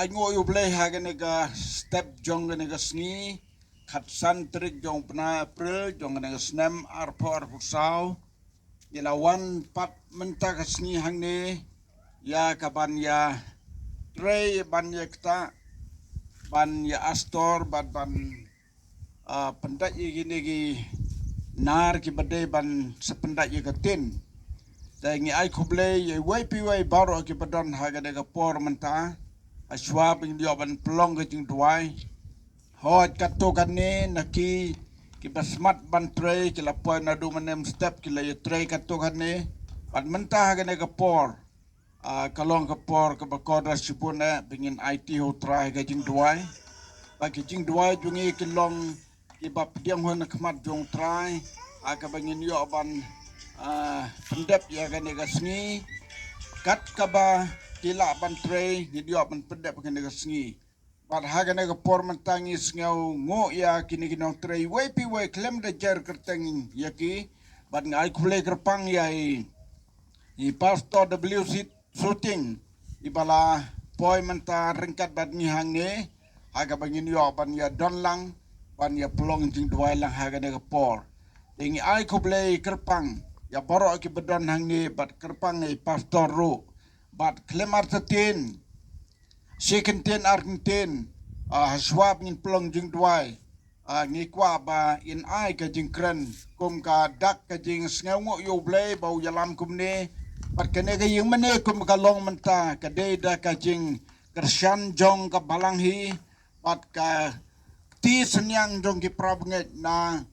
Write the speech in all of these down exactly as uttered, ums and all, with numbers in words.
Ai nguh ïa U Blei ha kane ka step jong kane ka sngi, khatsan tarik jong u bnai April jong kane ka snem arphew arphew saw. Ngi la wan pat mynta ka sngi hangne ïa ka ban ïatrei, ban ïa kta, ban ïa astor, ban ban ah, pyndait ïa kine ki nar kiba dei ban sa pyndait ïa ka ktien. Te ngi ai khublei ïa iwei pa iwei baroh kiba don ha kane ka por mynta. Hashwa ba ngin ïoh ban pynlong ka jingduwai, hooid katto katne na ki kiba smat ban trei ki la poi naduh mynne mynstep, ki la ïatrei katto katne. Bad mynta ha kane ka por, ah, ka long ka por kaba kordor shibun eh ba ngin aiti ha U Trai ka jingduwai. Ba ki jingduwai jong ngi ki long kiba pdiang hun ha khmat jong U Trai, ah, kaba ngin ïoh ban, ah, pyndep ïa kane ka sngi. Kat kaba ki lah ban trei, ngin ïoh ban pyndep kane ka sngi. Bad ha kane ka por mynta ngi sngewnguh ïa kine ki nongtrei iwei pa iwei, khlem da jer kyrteng ïa ki. Bad nga ai khublei kyrpang ïa i, i Pastor W C Suting, iba la poi mynta ryngkat bad ngi hangne, ha kaba ngin ïoh ban ïa don lang, ban ïa pynlong jingduwai lang ha kane ka por. Te ngi ai khublei kyrpang ïa baroh kiba don hangne, bad kyrpang ïa i Pastor ruh, bad khlem artatien, shi kyntien ar kyntien, ah, hashwa ba ngin pynlong jingduwai, ah, ngi kwah ba in ai ka jingkren kum ka dak ka jingsngewnguh ïa U Blei ba u ïalam kumne. Bad kane ka ïing mane kum ka long mynta ka dei da ka jingkyrshan jong ka balang hi, bad ka kti synñiang jong ki para bangeit na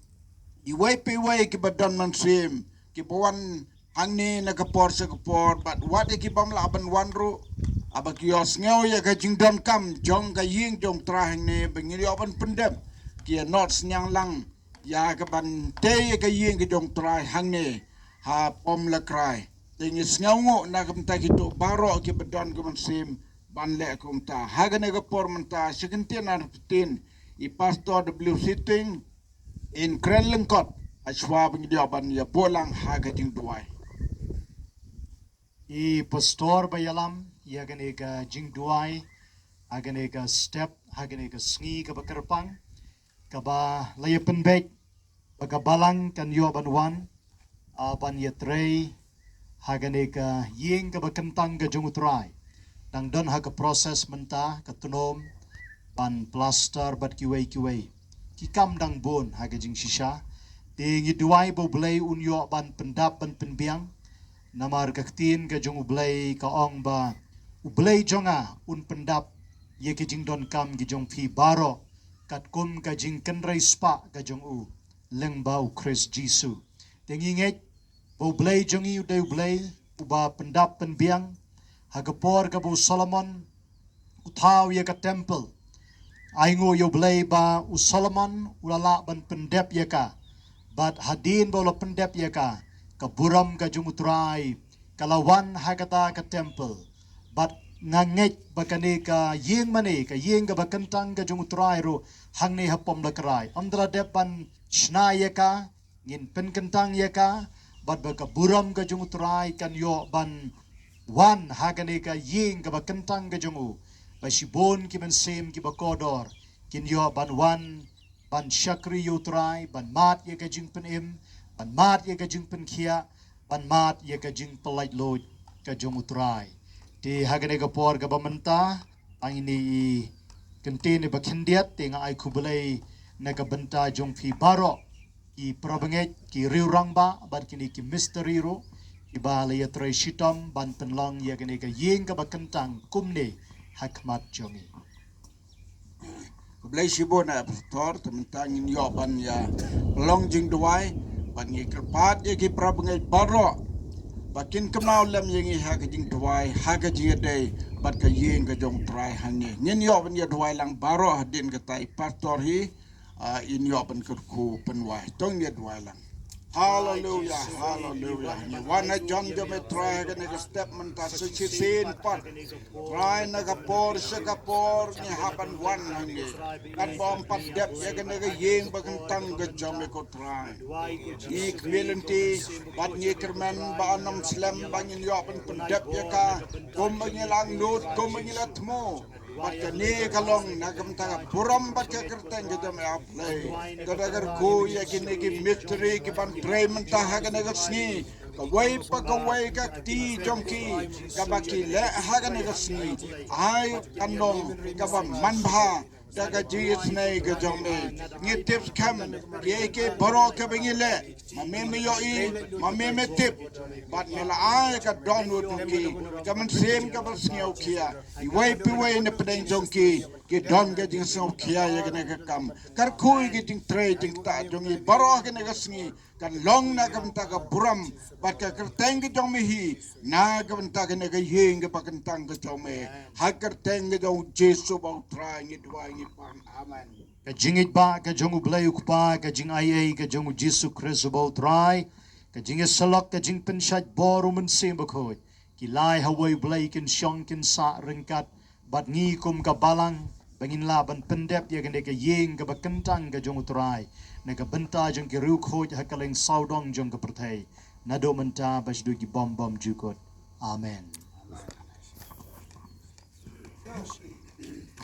iwei pa iwei kiba don mynsiem, kiba wan hangne na ka por sha ka por, bad wat ïa ki bym lah ban wan ruh, haba ki ïohsngew ïa ka jingdonkam jong ka ïing jong U Trai hangne ba ngin ïoh ban pyndep, ki ïa nod synñiang lang ïa ka ban tei ïa ka ïing ka jong U Trai hangne ha Pom Lakrai. Te ngi sngewnguh na ka bynta kito baroh kiba don ka mynsiem ban leh kumta. Ha kane ka por mynta, shi kyntien ar kyntien, i Pastor W C Suting in kren lyngkot hashwa ba ngin ïoh ban ïa buh lang ha ka jingduwai. I Pastor ba ïalam ïa kane ka jingduwai ha kane ka step, ha kane ka sngi kaba kyrpang, kaba la ïa pynbeit ba ka balang kan ïoh ban wan, ah, ban ïatrei ha kane ka ïing kaba kyntang ka jong U Trai. Dang don ha ka process mynta, ka tnum, ban plaster bad kiwei kiwei. Ki kam dang bun ha ka jingshisha. Te ngi duwai ba U Blei un ïoh ban pyndap ban pynbiang. Namar ka ktien ka jong U Blei ka ong ba U Blei jong nga un pyndap ïa ki jingdonkam ki jong phi baroh, katkum ka jingkynrei spah ka jong u lyngba U Khrist Jisu. Te ngi ngeit ba U Blei jong ngi u dei U Blei uba pyndap pynbiang. Ha ka por kaba u Solomon u thaw ïa ka temple, ai nguh ïa U Blei ba u Solomon u la lah ban pyndep ïa ka. Bad hadien ba u la pyndep ïa ka, ka burom ka jong U Trai ka la wan ha kata ka temple. Bad nga ngeit ba kane ka ïing mane, ka ïing kaba kyntang ka jong U Trai ruh hangne ha Pom Lakrai, ym da la dep ban shna ïa ka, ngin pynkyntang ïa ka, bad ba ka burom ka jong U Trai kan ïoh ban wan ha kane ka ïing kaba kyntang ka jong u. Ba shibun ki mynsiem kiba kordor kin ïoh ban wan ban shakri ïa U Trai, ban mad ïa ka jingpynim, ban mad ïa ka jingpynkhiah, ban mad ïa ka jingpyllait luid ka jong U Trai. Te ha kane ka por kaba mynta, tang ine i kyntien iba khyndiat, te nga ai khublei na ka bynta jong phi baroh, ki para bangeit, ki riew rangbah, bad kine ki mistri ruh, kiba la ïatrei shitom ban pynlong ïa kane ka ïing kaba kyntang kumne ha khmat jong ngi. Khublei shibun, eh, Pastor, te mynta ngin ïoh ban ïa pynlong jingduwai, bad ngi kyrpad ïa ki para bangeit baroh ba kin kynmaw lem ïa ngi ha ka jingduwai, ha ka jingïadei bad ka ïing ka jong U Trai hangne. Ngin ïoh ban ïa duwai lang baroh hadien kata i Pastor hi, ah, in ïoh ban kyrkhu pynwai. To ngin ïa duwai lang. Haleluya, haleluya. Ngi wan ha jan jong me Trai ha kane ka step mynta sa shisien pat. Trai, na ka por sha ka por ngi hap ban wan hangne. Katba ym pat dep ïa kane ka ïing ba kyntang ka jong me ko Trai. Ngi khmih lynti bad ngi kyrmen ba yn ym slem ba ngin ïoh ban pyndep ïa ka kumba ngi la angnud, kumba ngi la thmu. Bad kane ka long na ka bynta ka burom bad ka kyrteng ka jong me, A Blei. Ka da kyrkhu ïa kine ki mistri kiban trei mynta ha kane ka sngi. Kawei pa kawei ka kti jong ki kaba ki leh ha kane ka sngi, ai kan long kaba manbha da ka jingisynei ka jong me. Ngi tip skhem kiei kiei baroh kaba ngi leh, ma me me ïohi, ma me me tip. Bad me la ai ka dohnud jong ki, ka mynsiem kaba sngewkhia. Iwei pa iwei na pdeng jong ki ki don ka jingsngewkhia ïa kane ka kam. Kyrkhu ïa ki jingtrei jingktah jong ngi baroh kane ka sngi kan long na ka bynta ka burom bad ka kyrteng ka jong me hi, na ka bynta kane ka ïing kaba kyntang ka jong me. Ha ka kyrteng ka jong U Jisu ba U Trai ngi duwai ngi pan. Amen. Ka jingïeit ba ka jong U Blei U Kpa, ka jingaiei ka jong U Jisu Khrist uba U Trai, ka jingïasyllok, ka jingpynshait bor U Mynsiem Bakhuid, ki lai ha wei U Blei kin shong kin sah ryngkat bad ngi kum ka balang, ba ngin lah ban pyndep ïa kane ka ïing kaba kyntang ka jong U Trai na ka bynta jong ki riewkhuid ha kylleng sawdong jong ka pyrthei, naduh mynta ba shaduh ki bym bymjukut. Amen.